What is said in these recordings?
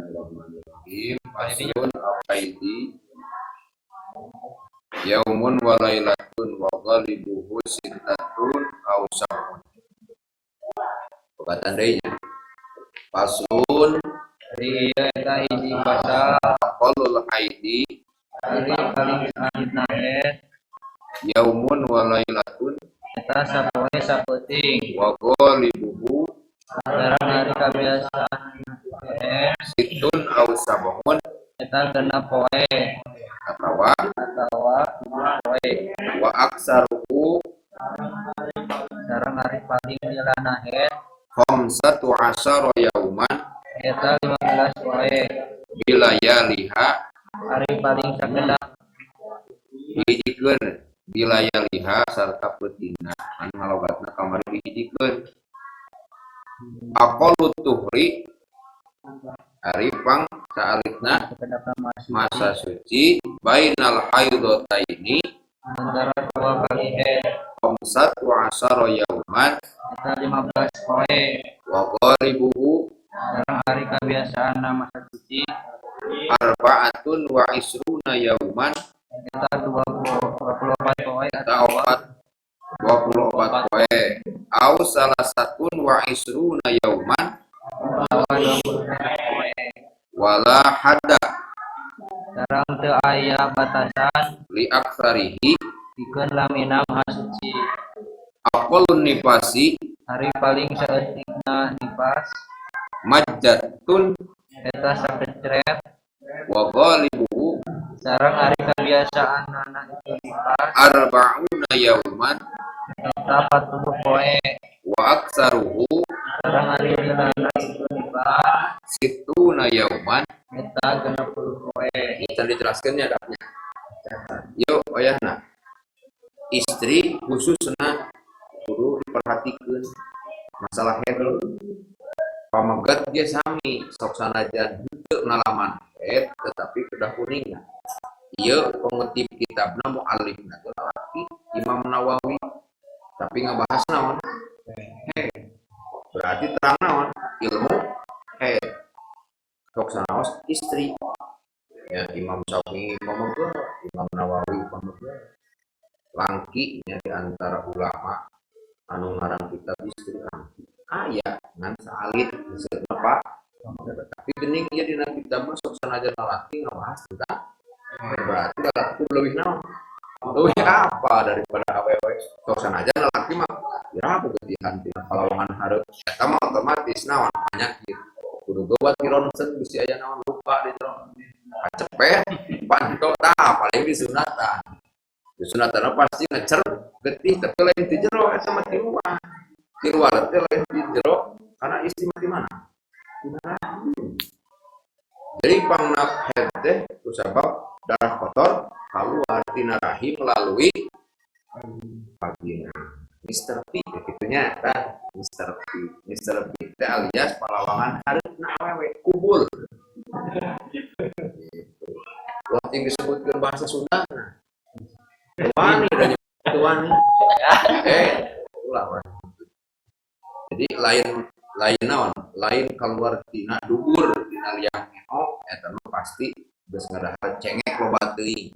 Bismillahirrahmanirrahim. Faslun al-haidi yaumun wa lailatun wa ghalibuhu sittatun aw sab'un. Pegatan deui nya. Faslun. Ari ieu eta hiji pasal. Aqallul haidi Ari paling alitna haid yaumun wa lailatun eta sapoe sapeuting. Wa ghalibuhu Sareng ari kabiasaan haid sittun aw sab'un eta 6 poe atawa atawa 7 poe. Wa aksaruhu Sareng ari paling lilana haid khamsatu asyara yauman eta 15 poe. Bilayaliha. Ari paling sakedap Dihijikeun bilayaliha sarta peutingna, anu ngalogatna kamari dihijikeun. Aqallut tuhri, ari pang saalitna sakedapna masa suci, bainal haidhataini antara dua kali haid khamsatu asyara yauman eta 15 poe. Wa ghalibuhu Sareng ari kabiasaanna masa suci arba'atun wa isruna yauman eta 24 poe eta atawa 24 poe au salasatun wa isruna yauman atawa 23 poe. Wala hadda Sareng teu aya batasan li aktsarihi pikeun lamina masa suci. Aqallun nifasi Ari paling saeutikna nifas majjatun eta sakecret wa ghalibuhu sareng ari kabiasaanana itu nifas arba'una yauman eta 40 poe. Wa aktsaruhu Sareng ari lilana itu nifas sittuna yauman eta 60 poe. Ini dijelaskan ya dapnya. Yuk, oyahna. Istri khususna kudu diperhatikan masalah haid. Pameget ge sami, sok sanajan henteu ngalaman haid tetapi kedah kuningna. Ieu pengutip kitabna, muallifna teh lalaki, Imam Nawawi, tapi ngabahas naon? Haid. Berarti terang naon? Ilmu haid. Sok sanaos istri ya, Imam Syafi'i pameget, Imam Nawawi pameget. Langki nya di antara ulama anu ngarang kitab istri, langki aya ngan saalit misalnya, Pak. Tapi gening ieu dina kitab mah sok sanajan lalaki ngabahas tentang, berarti lalaki kudu leuwih naon? Leuwih apa daripada awewe. Sok sanajan lalaki mah ya getihan tina palawangan hareup eta mah otomatis naon? Penyakit. Kudu geubat di ronsen, bisi aya naon luka di jero, kacepet panto. Tah, paling disunatan. Disunatan pasti ngecer getih, tapi lain di jero, eta mah di luar. Di luar teh lain di jero, karena istri mah di mana? Di rahim. Jadi pangna haid teh kusabab darah kotor keluar tina rahim melalui vagina. Mr. P kitu nya tah, Mr. P. Mr. P teh alias palawangan hareupna awewe, kubul. Gitu. Ulah ting disebutkeun bahasa Sunda. Wani dan wani. Eh, ulah wani. Jadi lain lain naon? Lain keluar tina dubur, tina liang eo, eta mah pasti geus ngadahar cengek loba teuing.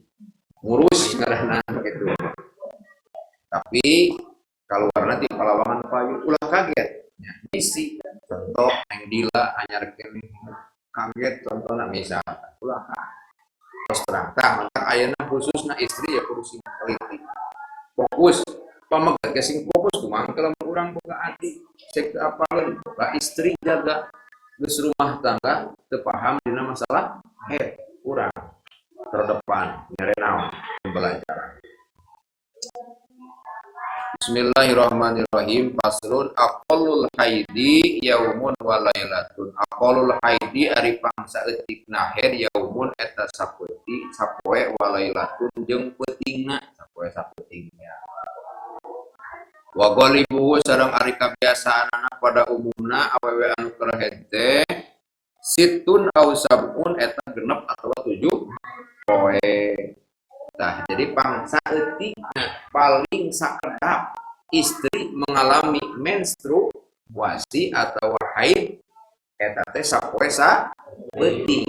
Ngurus ngadahna gitu. Tapi keluar nanti palawangan payu, ulah kaget. Ya, misi contoh yang Dila anyar keneh kaget contohna misalkan, ulah kaget. Terus terang tah, mantak ayeuna khususna istri ya kudu sing teliti. Fokus pameget ge sing fokus. Kumaha lamun urang boga adik cek teu apaleun, boga istri, jaga geus rumah tangga, teu paham dina masalah haid, urang terdepan nyere naon? Pembelajaran. Bismillahirrahmanirrahim. Faslun aqallul haidi yaumun wa lailatun. Aqallul haidi, ari pangsaeutikna haid, yaumun eta sapeuti sapoe, wa lailatun jeung peutingna, sapoe sapeutingna. Wa ghalibuhu, sareng ari kabiasaanana pada umumna awewe anu keur haid teh, sittun au sab'un eta 6 atawa 7 poe. Nah, jadi pangsaeutikna, paling sakedap istri mengalami menstruasi atau haid. Eta teh sapoe sapeuting.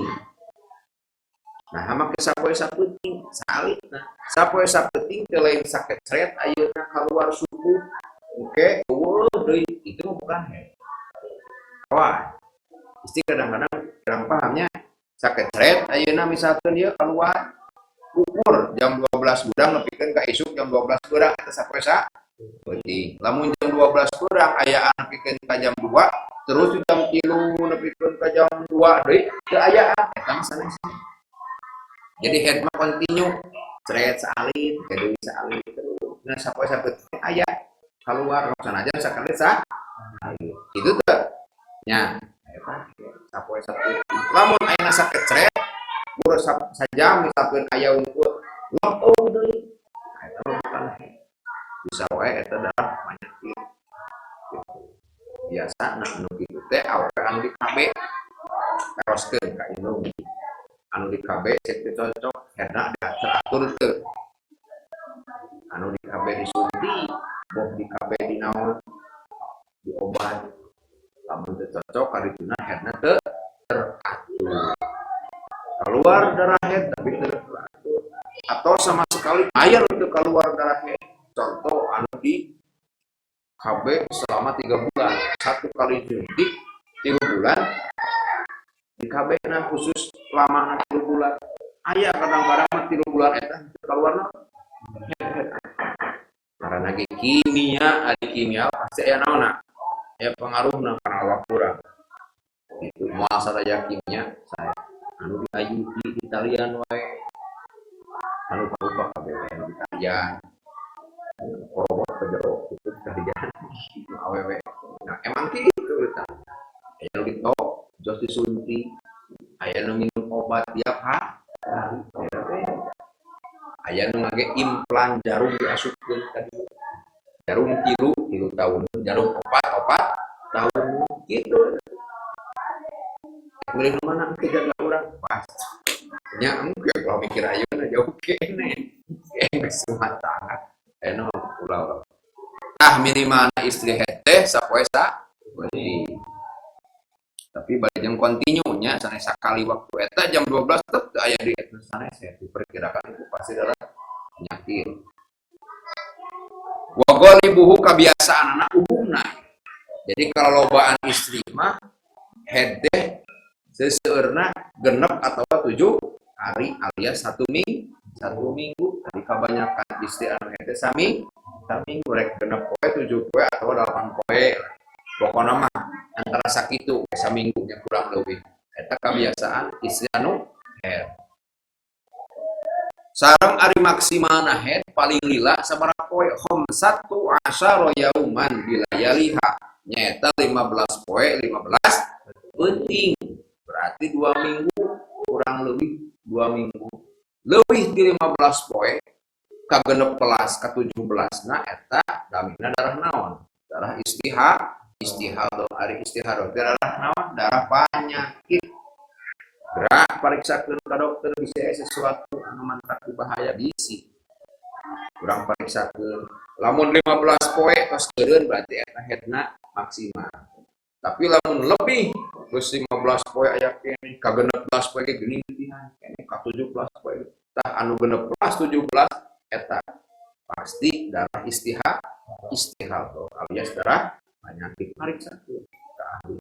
Nah, make sapoe sapeuting saalit. Nah, sapoe sapeuting teh lain sakecret ayeuna keluar subuh. Oke, euweuh deui, itu mah bukan haid. Wah, istri kadang-kadang kurang pahamnya. Sakecret ayeuna misalkan dia keluar ukur jam 12 hudang nepikeun ka isuk jam 12 kurang, eta sapoe sapeuting. Lamun jam 12 kurang aya nepikeun ka jam 2, terus jam 3 nepikeun ka jam 2 deui teu ayaan, eta mah sanes. Jadi haid mah kontinu, cret saalit, deui saalit terus. Nah, sapoe sapeuting aya keluar sanajan sakali sa itu teh nya, eta sapoe sapeuting. Lamun ayeuna sakecret ukur sajam misalkan aya unggul lempung deui, nah, eta mah bukan haid, bisa wae eta darah penyakit gitu. Biasa nah anu kitu teh awewe anu di KB, teroskeun ka indung anu di KB, cek teu cocok haidna teratur teu. Anu di KB disuntik, boh di KB di naon, diobat, lamun teu cocok karituna haidna teu teratur, keluar darah haid tapi teu teratur atau sama sekali air untuk keluar darah haid. Contoh anu di KB selama 3 bulan, satu kali suntik 3 bulan di KB. Nah, khusus lama 3 bulan aya, kadang-kadang mah 3 bulan eta keluar karena ge kimia, ari kimia pasti aya naonna, aya pengaruhna kana awak urang gitu. Moal sadaya kimia saya anu di IUD di talian wae, anu parupa kabeh anu di talian korobot ke jero itu talian awewe. Nah, emang gitu eta aya nu ditok jos disuntik, aya nu minum obat tiap hari, aya nu ngage implan jarum diasupkeun tadi, jarum 3 3 tahun, jarum 4 4 tahun gitu. Milih mana jaga urang pas nya engke kalau mikir ayeuna jauh kene geus matang eno ulah ulah. Ah, minimal istri haid teh sapoe sapeuting, tapi balik jam kontinu nya, sanes sakali waktu eta jam 12 tetep teu aya di eta, sanes ya, diperkirakan itu pasti adalah penyakit. Wa ghalibuhu kabiasaan anak umumna. Jadi kalau lobaan istri mah haid teh seseueurna 6 atau 7 hari alias satu minggu. Jadi kebanyakan istri anu haid teh sami saminggu, rek 6 poe, 7 poe atau 8 poe, pokoknya mah antara sakitu saminggu nya kurang lebih. Eta kebiasaan istri anu haid. Sareng ari maksimalna haid paling lila sabaraha poe? 15 yauman bilayaliha, nyaeta 15 poe 15 peuting, berarti 2 minggu, kurang lebih 2 minggu. Lebih di 15 poe ka 16 ka 17, nah eta damina darah naon? Darah istihadah. Ari istihadah darah naon? Darah penyakit. Gerak pariksakeun ka dokter, bisa aya sesuatu anu mantak bahaya, bisi kurang pariksakeun. Lamun 15 poe tos keureun, berarti eta haidna maksimal. Tapi lamun lebih geus 15 poe aya keneh, ka 16 poe ge geuning leuwihan keneh, ka 17 poe, tah anu 16 17 eta pasti darah istihadah alias darah penyakit. Pariksakeun ka ahli,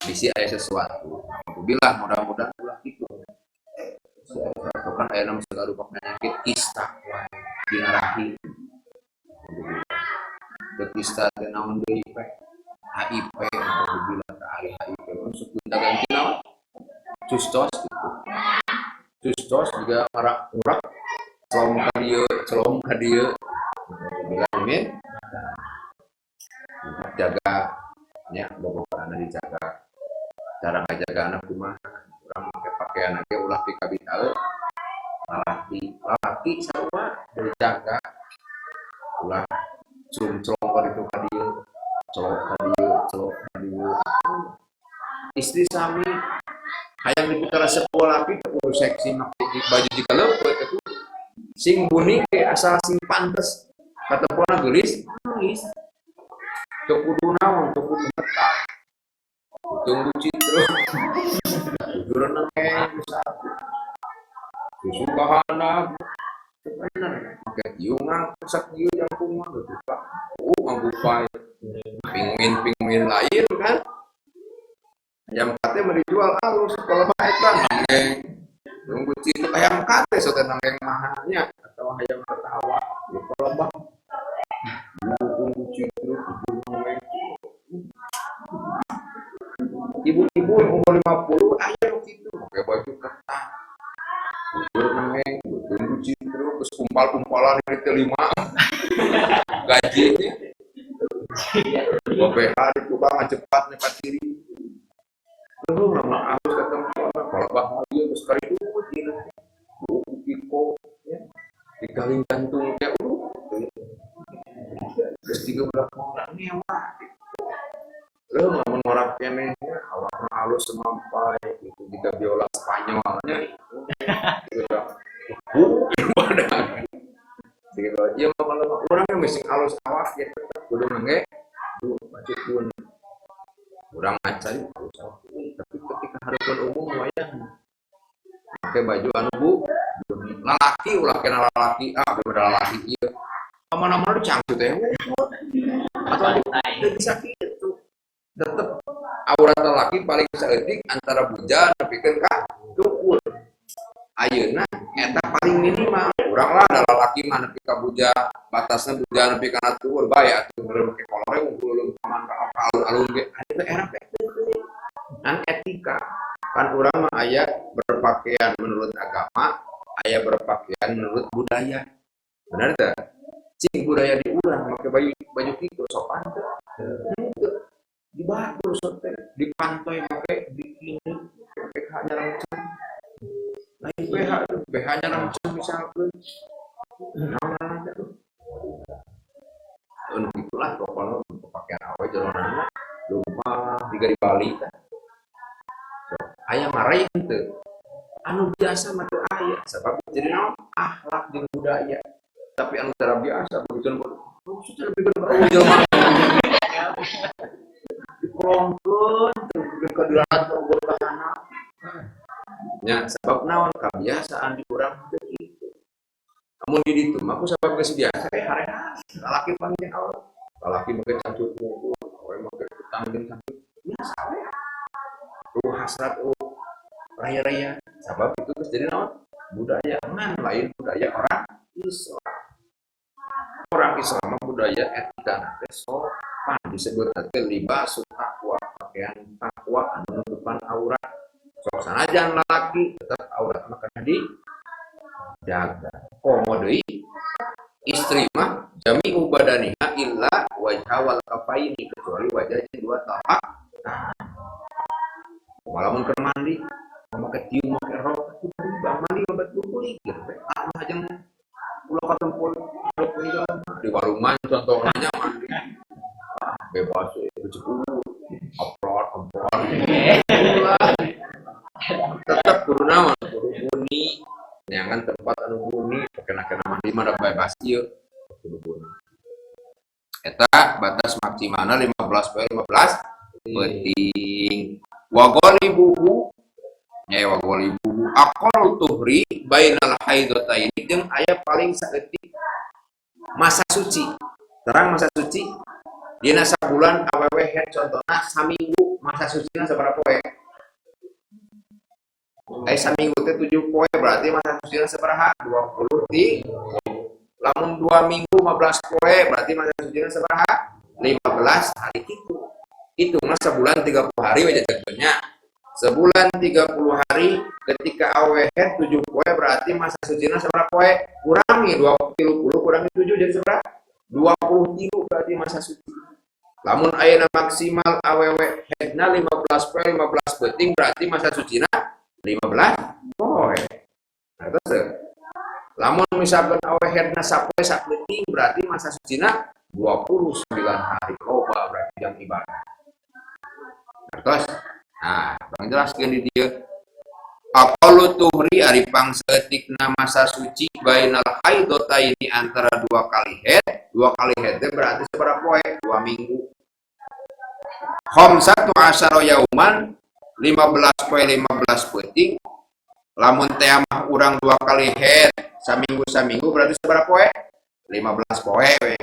bisi aya sesuatu. Alhamdulillah, mudah-mudahan ulah kitu. Sesuatu kan aya nama segala rupa penyakit, kista wae dina rahim. Alhamdulillah kista teh naon deui pe, HIV. Alhamdulillah teh ari HIV mah sok gonta-ganti naon, custos gitu, custos juga marak ngurak, celom ka dieu, celom ka dieu. Alhamdulillah, amin. Jaga nya, bobogohanna dijaga. Cara ngajaga anak kumaha? Urang make pakaian ge ulah pikabitaeun lalaki, lalaki sarua dijaga, ulah celum-celom ka ditu ka dieu, celok ka dieu, celok ka dieu. Istri sami, hayang dipikaresep ku lalaki teu kudu seksi, make baju jiga leupeut teu kudu, sing buning ge asal sing pantes, katempona geulis geulis, teu kudu naon, teu kudu metal. Tunggu citro. Bujur nengeng satu. Susu kahandap. Bener. Make tiung ngangsak ieu jangkung mah gitu. Oh, ngagupay. Pinguin-pinguin lain kan. Ayam kate mah dijual alus kalau mah eta nangeng. Tunggu citro ayam kate so teh nangeng mahalnya atau ayam ketawa. Ya kalau mah tunggu citro bujur nangeng. Ibu-ibu umur 50 aya nu kitu make baju ketat. Bujur nangeng, tunggu citro geus kumpal-kumpalan di teh lima. Gajinya. BH di tukang ngacepat nih kiri. Lu lama halus ketemu kalau bahagia geus kali duit ieu. Buku piko ya. Digaling jantung teh geus tiga berapa orang mewah. Lu lamun ngorak keneh nya awakna halus semampai gitu jika biola Spanyolnya. Gitu. Badan. Gitu. Ieu mah kalau urang yang mesti halus awak ya tetep kudu nangge baju pun. Urang ngacari halus awak tapi ketika hareupeun umum wayah make baju anu bu lalaki ulah kena lalaki ah beda lalaki ieu mana-mana dicangcut teh atau teu bisa kitu tetep aurat lalaki paling saeutik antara buja nepikeun ka dukur ayeuna eta paling minimal urang lah da lalaki mah nepi ka buja batasna buja nepi kana tuur bae atuh meureun make kolor unggul leumpaman ka alun-alun ge aya era kan etika kan urang mah aya berpakaian menurut agama aya berpakaian menurut budaya benar teu cing budaya di urang make baju baju kitu sopan teu henteu di batur sote di pantai make bikini BH nya rancang lain BH tuh BH nya rancang misalkan naon teh anu gitulah pokoknya pakaian awe jalananna lupa tiga di Bali teh aya marahin teu anu biasa mah teu aya sebab jadi naon akhlak jeung budaya tapi anu cara biasa begitu maksudnya lebih berbau jelema dipelongkeun teu ka dilahat ukur ka handap nya sebab naon kebiasaan di urang teu kitu lamun di ditu mah ku sabab geus biasa we harehan lalaki panggil awet lalaki make cangcut unggul awe make kutang jeung cangcut biasa we tuh hasrat oh raya-raya sabab itu geus jadi naon budaya ngan lain budaya orang Islam orang Islam mah budaya etika teh sopan disebut teh libas takwa pakaian takwa anu nutupan aurat sok sanajan lalaki tetap aurat mah kana dijaga komo deui istri mah jami'u badaniha illa wajha wal kafaini kecuali wajah jeung dua tapak tangan walaupun keur mandi make tiung make rok bang mandi obat kulit gitu ah mah jeung ulah katempul di warung mah contohnya mandi ah, bebas itu upload upload tetap kudu naon kudu buni neangan tempat anu buni kena-kena mandi mah da bebas ieu kudu buni eta batas maksimalna 15 poe 15 peuting wa ghalibuhu nya wa ghalibuhu aqallu tuhri bainal haidataini jeung aya paling saeutik masa suci terang masa suci dina sabulan awewe haid contohna saminggu masa sucina sabaraha poe eh saminggu teh 7 poe berarti masa sucina sabaraha 23 lamun 2 minggu 15 poe berarti masa sucina sabaraha 15 hari itu itu mah sebulan 30 hari we jajagkeunnya sebulan 30 hari ketika awewe haid 7 poe berarti masa sucina sabaraha poe kurangi 20 kurangi 7 jadi sabaraha 23 berarti masa suci lamun ayeuna maksimal awewe haidna 15 poe 15 peuting berarti masa sucina 15 poe nah, terus lamun misalkan awewe haidna sapoe sapeuting berarti masa sucina 29 hari loba berarti jam ibadah terus nah bang jelaskeun di dieu aqallu tuhri ari pangsaeutikna masa suci bainal haidataini antara dua kali haid teh berarti sabaraha poe 2 minggu Khamsatu asyara yauman, 15 poe 15 peuting. Lamun teh mah urang dua kali haid saminggu saminggu, berarti seberapa poe? 15 poe we.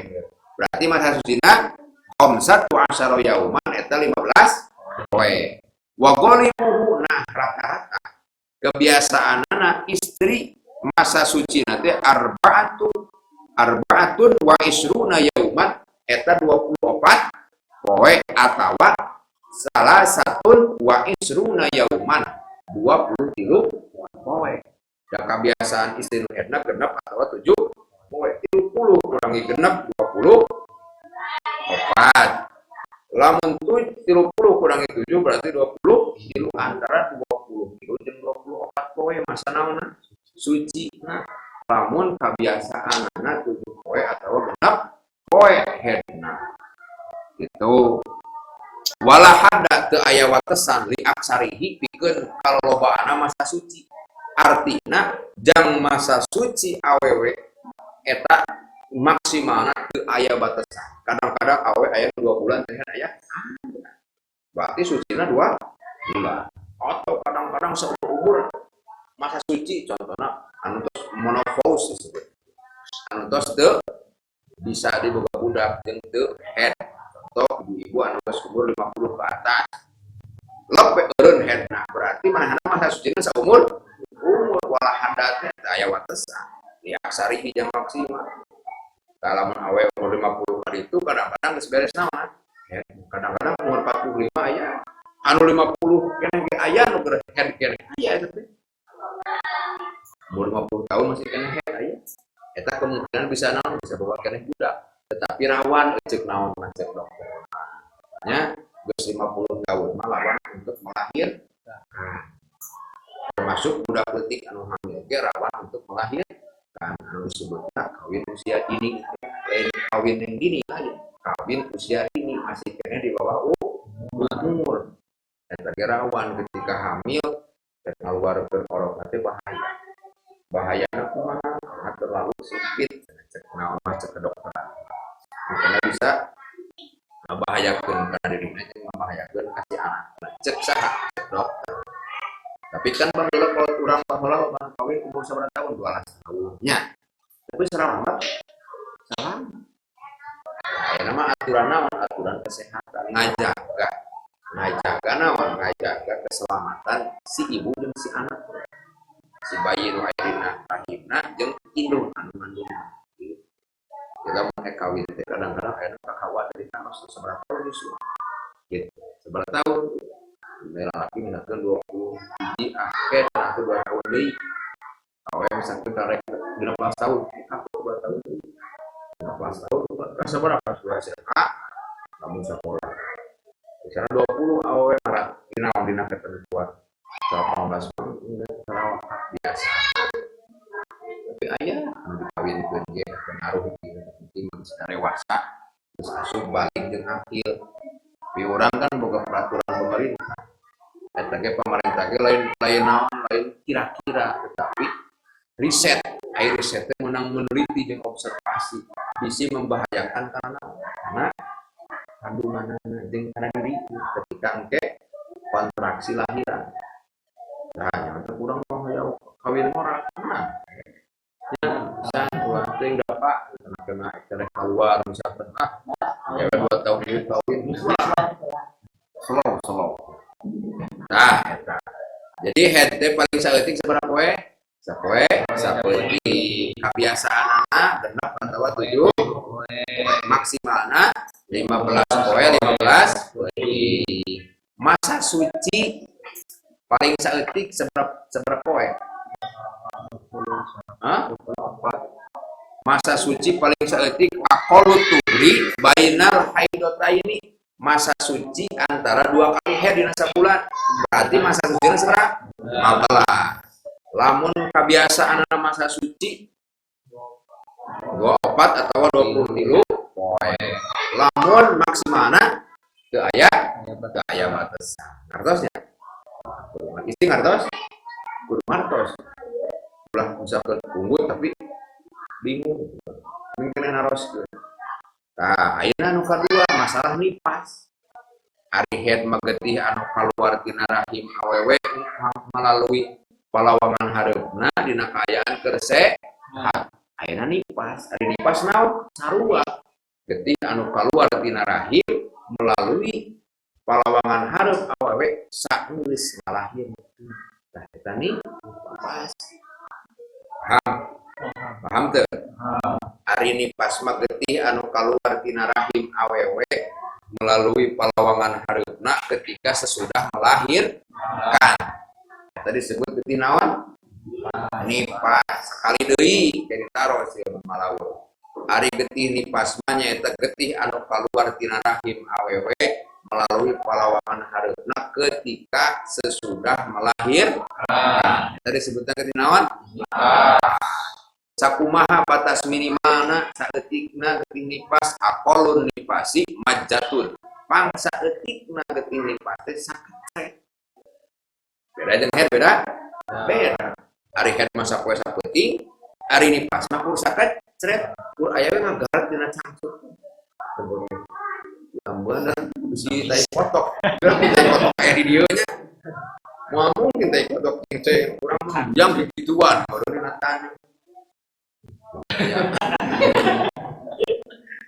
Berarti masa sucina khamsatu asyara yauman eta 15 poe. Wa ghalibuhu, nah, rata-rata kebiasaan anak istri masa suci nanti arba'atun wa isruna yauman, eta 24 poe, atawa salasatun wa isruna yauman, 23 poe. Dan kebiasaan istri nu haidna genep atau 7 poe. 30 kurangi genep, 24. Lamun 30 kurangi 7 berarti 20 tilu. Antara 20 tilu jeung 24 poe masa naonna suci. Nah, lamun kebiasaan anak 7 poe atau genep poe haidna gitu. Wala hadda, teu aya watesan, li aksarihi, pikeun kalolobaanna masa suci. Artina jang masa suci awewe eta maksimalna teu aya batasan. Kadang-kadang awewe aya 2 bulan teh aya, berarti sucina 2 bulan. Atau kadang-kadang seumur umur masa suci, contohnya anu tos menopause disebut, anu tos teu bisa diboga budak jeung teu haid. Contoh ibu-ibu anu geus umur 50 ke atas, lep eureun haidna, berarti manehna masa sucina saumur umur. Wala hadda teh aya watesan, li aksarihi, jang maksimal. Kalau awewe umur 50 kali itu kadang-kadang geus beres naon haid. Kadang-kadang umur 45 aya anu 50 keneh ge, aya nu keur haid keneh aya. Eta teh umur 50 tahun masih keneh haid aya. Eta kemungkinan bisa naon, bisa bawa keneh budak, tetapi rawan cek naon mah, cek dokter nya, geus 50 tahun mah lawan untuk melahirkan, termasuk budak leutik anu hamil ge rawan untuk melahirkan. Anu disebutna kawin usia dini, lain kawin yang dini, lain kawin usia dini, masih keneh di bawah umur. Eta ge rawan ketika hamil dan ngaluarkeun orok teh bahaya. Bahayana kumaha? Karena terlalu sempit cek naon mah, cek kedokteran, makanya bisa ngabahayakeun kana dirina jeung ngabahayakeun ka si anak. Cek saha? Cek dokter. Tapi kan baheula, kalau urang baheula mah kawin umur sabaraha tahun? 12 tahun nya, tapi selamat selamat. Nah, ya nama aturan naon, aturan kesehatan, ngajaga ngajaga naon, ngajaga keselamatan si ibu dan si anak, si bayi nu aya dina rahimna jeung indung anu ngandungna gitu. Kita mau kawin teh kadang-kadang aya nu kakawa dari tanos sabaraha tahun yuswa gitu, sabaraha tahun laki misalkan 20 hiji, ah ke atau 2 tahun deui. Awewe misalkan karek 16 tahun, aku 2 tahun deui, 15 tahun rasa berapa sudah SMA, namun sekolah misalnya 20, awewe marat dina dina ketentuan 18 tahun terawat biasa. Tapi aya anu dikawinkeun ge pengaruh penting geus dewasa, terus asup balik jeung akil. Tapi urang kan boga peraturan pemerintah. Eta ge pemerintah ge lain lain naon, lain kira-kira, tetapi riset. Air riset teh menang meneliti jeung observasi, bisi membahayakan karena karena kandungan jeung kana diri ketika engke kontraksi lahiran. Nah, yang kurang mah hayang kawin ngora. Nah, ya bisa ulah teuing dapat kena kena kena keluar misalkan, ah ya 2 tahun ini kawin slow slow. Nah, eta. Jadi haid teh paling saeutik sabaraha poe? Sapoe, sapoe. Kabiasaanana genep atawa 7, maksimalna 15 poe 15 poe. Masa suci paling saeutik seberapa seberapa poe? Hah? Masa suci paling saeutik aqallu tuhri bainal haidotaini, masa suci antara dua kali haid dina sabulan, berarti masa suci seberapa? 15. Lamun kebiasaan masa suci 24 atau 23 poe, lamun maksimalna teu aya batasan. Ngartos nya? Istri ngartos, kudu ngartos. Ulah misalkan unggul tapi bingung mungkin naroskeun. Nah, ayeuna nu kadua masalah nifas. Ari haid mah getih anu kaluar tina rahim awewe melalui palawangan hareupna dina kaayaan keur sehat. Ayeuna nipas, ari nipas naon? Sarua. Getih anu kaluar tina rahim melalui palawangan hareup awewe sageus ngalahirkeun. Tah eta nipas. Paham? Paham teu? Ari nipas mah getih anu kaluar tina rahim awewe melalui palawangan hareupna ketika sesudah melahirkan. Tadi disebut getih naon? Nipas. Sekali deui jadi taro sieun malaur. Ari getih nipas mah nyaeta getih anu kaluar tina rahim awewe melalui palawangan hareupna ketika sesudah melahirkan. Tadi disebutna getih naon? Sakumaha batas minimalna saeutikna getih nipas aqallun nifasi majjatun. Pang saeutikna getih nipas teh sakecret. Beda jeung haid beda? Beda. Ari haid mah sapoe sapeuting, ari nipas mah kur sakecret, kur aya we ngagaret dina cangcut. Ambeun bisi tai kotok. Tai kotok aya di dieu nya. Moal mungkin tai kotok jeung teh urang mah jam gituan baru dina taneuh.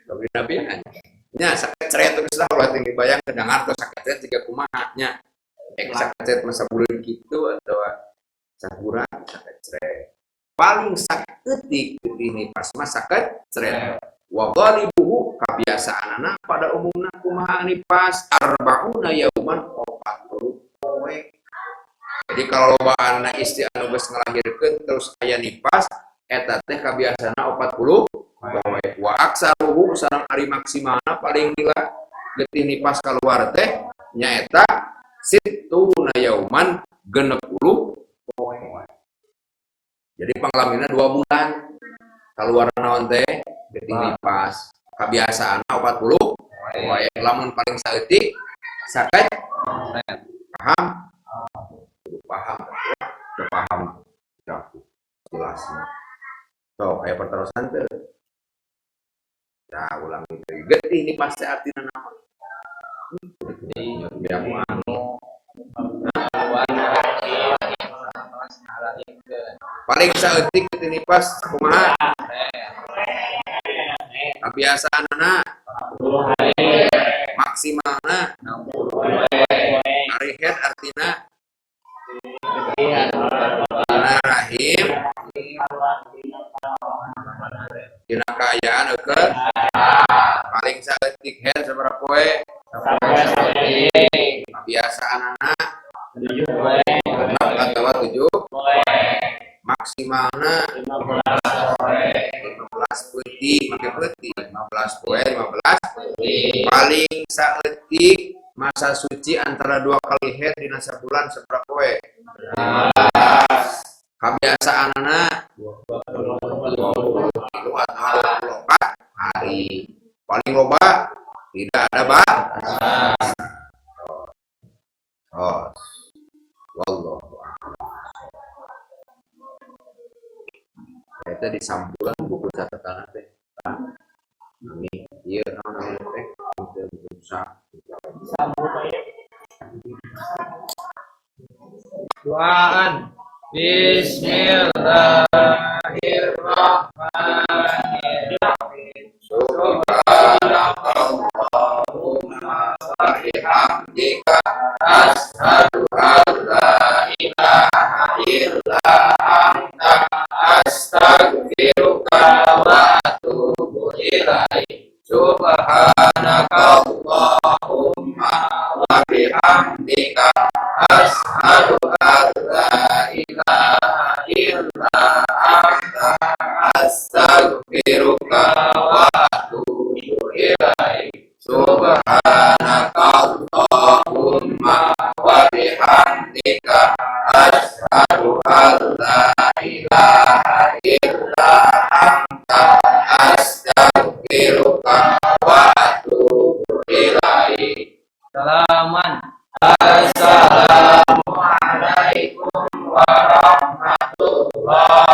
Tapi Nabi nya sakecret geus lah ulah teu dibayang kedengar tos sakecret jiga kumaha nya. Ek sakecret mah sabuleun kitu atawa sabulan sakecret. Paling saeutik getih nipas mah sakecret. Wa ghalibuhu kabiasaanana pada umumna kumaha nipas arba'una yauman 40 poe. Jadi kalau loba anak istri anu geus ngalahirkeun terus aya nipas eta teh kabiasaanna 40 poe. Wa aksaruhu sareng ari maksimalna paling lila getih nipas kaluar teh nyaeta sittuna yauman 60 poe. Jadi panglamina 2 bulan kaluar naon teh getih nipas kabiasaanna 40 poe. Lamun paling saeutik saket paham? Paham. Udah paham. Udah jelas. Sok aya pertarosan teu? Ya ulangi deui. Getih nipas teh artina naon? Biar anu. Paling saeutik getih nipas kumaha? Kabiasaanana maksimalna ari haid artina dina rahim dina kaayaan eukeun paling saeutik haid sabaraha poe? Kabiasaanana 6 atawa 7 maksimalna 15 peuting, make peuting 15 poe 15 paling saeutik masa suci antara 2 kali haid dina sabulan sabaraha poe? 15. Kabiasaanana 23 atau 24 hari. Paling loba tidak ada batas. Oh. Wallahu a'lam. Eta disampulan buku catatan teh. Nami ieu naon teh teu rusak. Doaan. Bismillahirrahmanirrahim. Subhanakallahumma wa bihamdika asyhadu an la ilaha illa anta astaghfiruka wa atubu ilaik. Subhanakallahumma wa bihamdika asyhadu an la ilaha illa anta astaghfiruka wa atubu ilaik. Subhanakallahumma wa bihamdika asyhadu an la ilaha illa anta astaghfiruka wa atubu ilaik. Salaman. Assalamualaikum warahmatullahi.